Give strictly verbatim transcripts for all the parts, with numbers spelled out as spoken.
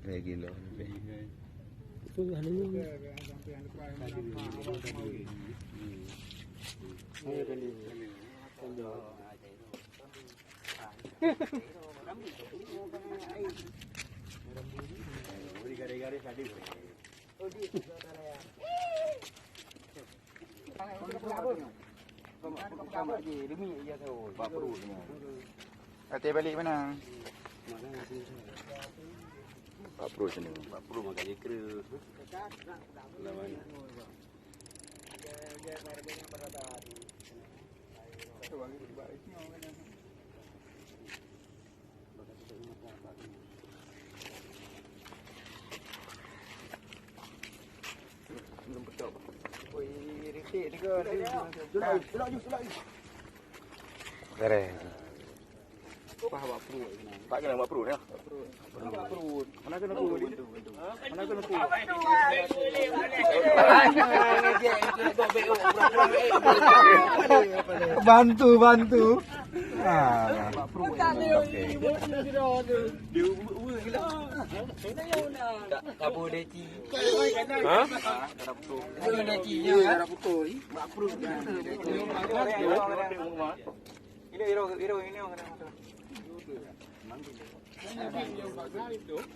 Lagi lo. Até balik mana? Pak Pro sini. Pak Pro makan ikra. Lawan. Beres. Pak kena buat perut ya. Mana kena perut? Mana kena perut? Bantu, bantu. Ah. Kabu deci. Ha? Kabu deci ya. Ini, ini, ini, ini.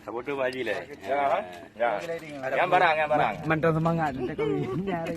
Sabodo Pak Haji leh. Ya, ya. Nyang barang, nyang barang. Mantap semangat, nanti kami nyari.